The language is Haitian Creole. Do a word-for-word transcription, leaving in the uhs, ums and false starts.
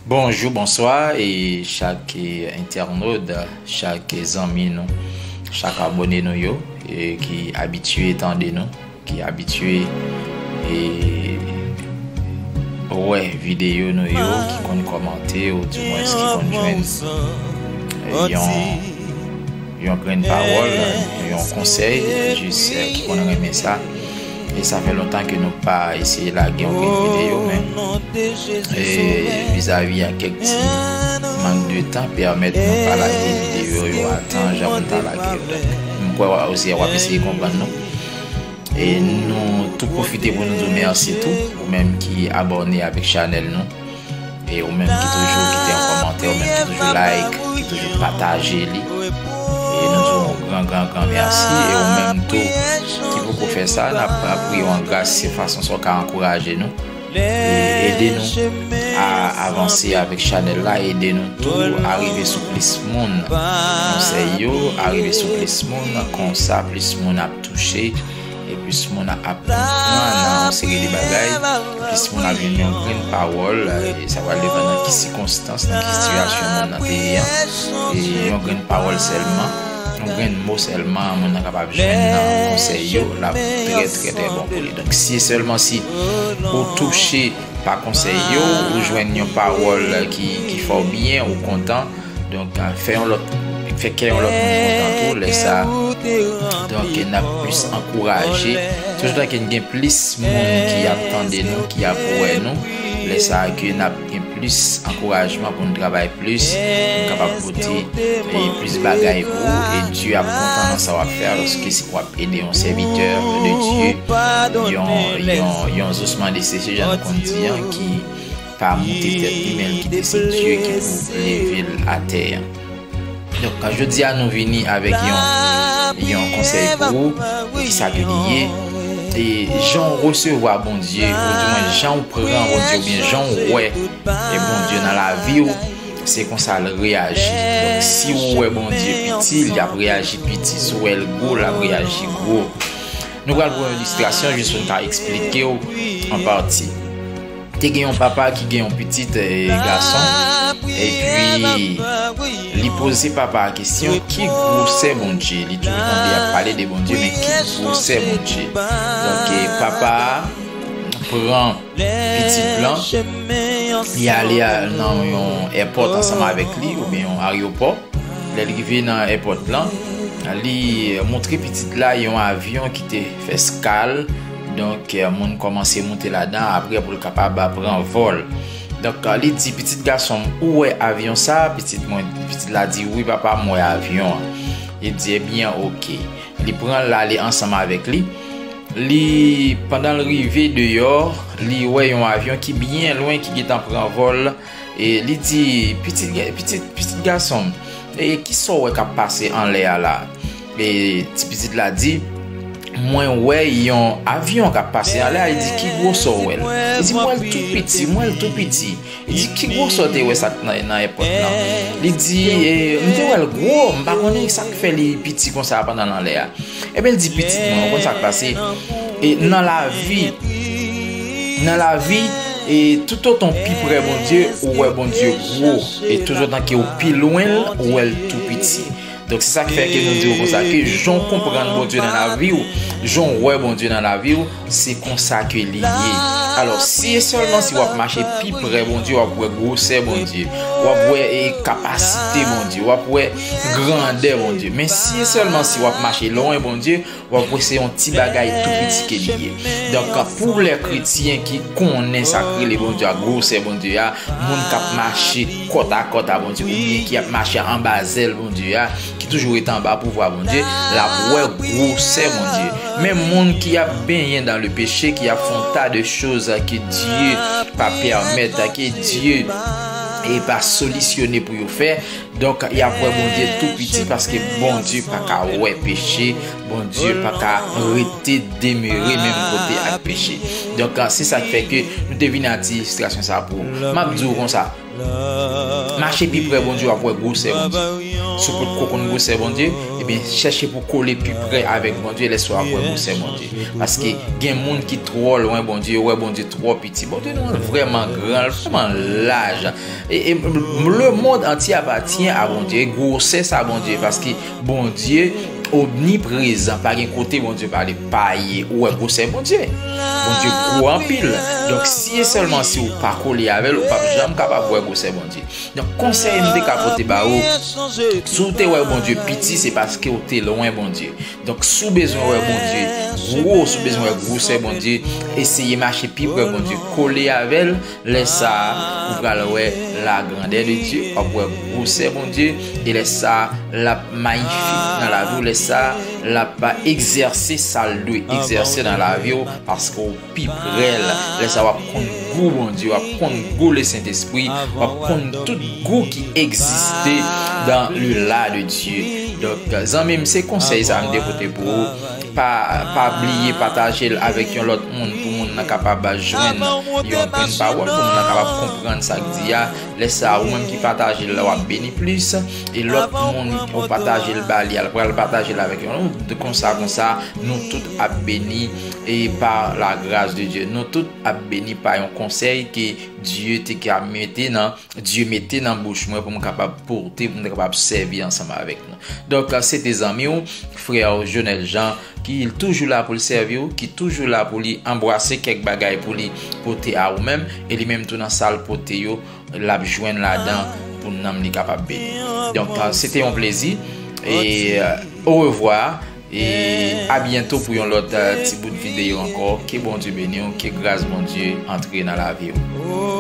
Bonjou, bonswa, e chak, e, entènot, chak zanmi nou, chak abòne nou yo, e, ki abitye tande nou, ki abitye, e, wè videyo nou yo, ki konn kòmante, ou dimwens ki konn jwenn, e, yon, yon grenn pawòl, yon konsèy, jis, e, ki konn renmen sa. E sa fè lontan ke nou pa eseye lage yon grenn videyo, men, e, vizavi a kèk ti mank de tan, pèmèt nou pa lage videyo yo a tan jan pou n ta lage yo. Donk, m kwè w a, osi w ap eseye konprann nou. E nou tou pwofite pou nou di w mèsi tou, ou menm ki abòne avèk chanèl nou. E ou menm ki toujou kite yon kòmantè, ou menm ki toujou like, ki toujou pataje li. E nou di w yon gran, gran, gran mèsi. E ou menm tou ki poko fè sa, n ap, ap priye w an gras, se fason sa w ka ankouraje nou. E ede nou a avanse avèk chanèl la, ede nou tou a rive sou plis moun. Konsèy yo a rive sou plis moun, konsa plis moun ap touche. E plis moun ap konprann yon seri de bagay, plis moun ap jwenn yon grenn pawòl, e sa pral depann nan ki sikonstans, nan ki sitiyasyon moun nan te ye an. E yon grenn pawòl sèlman, yon grenn mo sèlman, moun nan kapab jwenn nan konsèy yo, l ap trè, trè, trè bon pou li. Donk, si e sèlman si ou touche pa konsèy yo, ou jwenn yon pawòl ki, ki fè w byen, ou kontan, donk, a, fè yon lòt, fè kè yon lòt moun kontan tou, lè sa, donk, n ap plis ankouraje. Toutotan ke n gen plis moun ki ap tande nou, ki ap wè nou, lè sa ke n ap gen plis ankourajman pou n travay plis, pou n kapab pote, e, plis bagay pou ou, e Dye ap kontan nan sa w ap fè, alòske se w ap ede yon sèvitè de Dye, yon, yon, yon osman deseche, jan nou konn di an, ki pa moute tèt li, men ki te se Dye ki pou leve l atè an. Donk, jodi a, nou vini avèk yon, yon konsèy pou ou, e ki sa ke li ye. E jan w resevwa Bondye, ou dimwen jan w pran Bondye, oubyen jan w wè, e Bondye nan lavi w, se konsa l reyaji. Donk, si w wè Bondye piti, li ap reyaji piti. Si w wè l gwo, l ap reyaji gwo. Nou pral pran yon ilistrasyon jis pou n ka eksplike w an pati. Te gen yon papa ki gen yon pitit, e, gason, epi li poze papa a kesyon, ki gwosè Bondye? Li toujou tande y ap pale de Bondye, men ki gwosè Bondye? Donk, e, papa a pran pitit lan, li ale a, nan yon èpòt ansanm avèk li, oubyen yon aryopò. Lè l rive nan èpòt lan, li montre pitit la yon avyon ki te fè eskal. Donk, moun kòmanse moute ladan apre pou l kapab pran vòl. Donk, li di, pitit gason m, ou wè avyon sa a? Pitit mwen, pitit la di, wi, papa, m wè avyon an. Li di, ebyen, oke. Li pran l ale ansanm avèk li. Li, pandan l rive deyò, li wè yon avyon ki byen lwen, ki gentan pran vòl. E li di, pitit, pitit, pitit gason m, e kisa w wè k ap pase anlè a la? E ti pitit la di, mwen wè yon avyon k ap pase anlè a. Li di, ki gwosè w wè l? Li di, m wè l tou piti, m wè l tou piti. Li di, ki gwosè w te wè sa k nan, nan èpòt lan? Li di, e, m te wè l gwo, m pa konnen sa k fè li piti konsa pandan l anlè a. Ebyen, l di, pitit mwen, ou konn sa k pase? E nan lavi, nan lavi, e toutotan w pi pre Bondye, ou wè Bondye gwo. E toutotan ke w pi lwen l, ou wè l tou piti. Donk, se sa k fè ke nou di w konsa, ke jan w konprann Bondye nan lavi w, jan w wè Bondye nan lavi w, se konsa ke li ye. Alò, si e sèlman si w ap mache pi pre Bondye, w ap wè gwosè Bondye, w ap wè, e, kapasite Bondye, w ap wè grandè Bondye. Men si e sèlman si w ap mache lwen Bondye, w ap wè se yon ti bagay tou piti ke li ye. Donk, pou lè kretyen ki konnen sa k rele Bondye a, gwosè Bondye a, moun k ap mache kòt a kòt a Bondye, oubyen ki ap mache anba zèl Bondye a, ki toujou rete anba pouvwa Bondye, l ap wè gwosè Bondye. Men moun ki ap benyen dans le péché, ki ap fè yon ta de choz ke Dye pa pèmèt, ke Dye, e, pa solisyone pou yo fè, donk, y ap wè Bondye tou piti, paske Bondye pa ka wè peche, Bondye pa ka rete demere menm kote ak peche. Donk, se sa k fè ke nou te vin ak ti ilistrasyon sa pou ou. M ap di w konsa, mache pi pre Bondye, w ap wè gwosè Bondye. Si w potko konn gwosè Bondye, ebyen, chèche pou kole pi pre avèk Bondye, lè sa w ap wè gwosè Bondye. Paske gen moun ki twò lwen Bondye, yo wè Bondye twò piti. Bondye nou an vrèman gran, vrèman laj. E, e lemonn antye apatyen a Bondye. E gwosè sa Bondye, paske Bondye omniprezan, pa gen kote Bondye pa ale, pa ye. Ou wè gwosè Bondye. Bondye gwo anpil. Donk, si e sèlman si ou pa kole avè l, ou p ap janm kapab wè gwosè Bondye. Donk, konsèy m te ka pote ba ou, si w te wè Bondye piti, se paske w te lwen Bondye. Donk, si w bezwen wè Bondye gwo, si w bezwen wè gwosè Bondye, eseye mache pi pre Bondye, kole avè l. Lè sa a, ou pral wè la grandeur de Dieu, w ap wè gwosè Bondye, e lè sa a, l ap mayifik nan lavi w, lè sa a, l ap egzèse sa l dwe egzèse nan lavi w, paske w pi pre l. Lè sa a, w ap konn gou Bondye, w ap konn gou Lesentespri, w ap konn tout gou ki egziste dans le la de Dieu. Donk, zanmi m, se konsèy sa a m te pote pou ou. Pa, pa bliye pataje l avèk yon lòt moun pou moun nan kapab jwenn yon grenn pawòl, pou moun nan kapab konprann sa k di a. Lè sa a, ou menm ki pataje l la, w ap beni plis. E lòt moun ou pataje l ba li a, l pral pataje l avèk yon lòt. Konsa, konsa, nou tout ap beni e pa la grâce de Dieu. Nou tout ap beni pa yon konsèy ke Dye te ka mete nan, Dye mete nan bouch mwen pou m kapab pote, pou m kapab sèvi ansanm avèk nou. Donk, se te zanmi w, frè w, Jonel Jean, ki toujou la pou l sèvi w, ki toujou la pou li anbrase kèk bagay pou li pote a ou menm, e li menm tou nan sa l pote yo, l ap jwenn ladan pou nanm li kapab beni. Donk, se te yon plezi, e orevwa, e a byento pou yon lòt, eh, ti bout videyo ankò. Ke Bondye beni w, ke gras Bondye antre nan lavi w.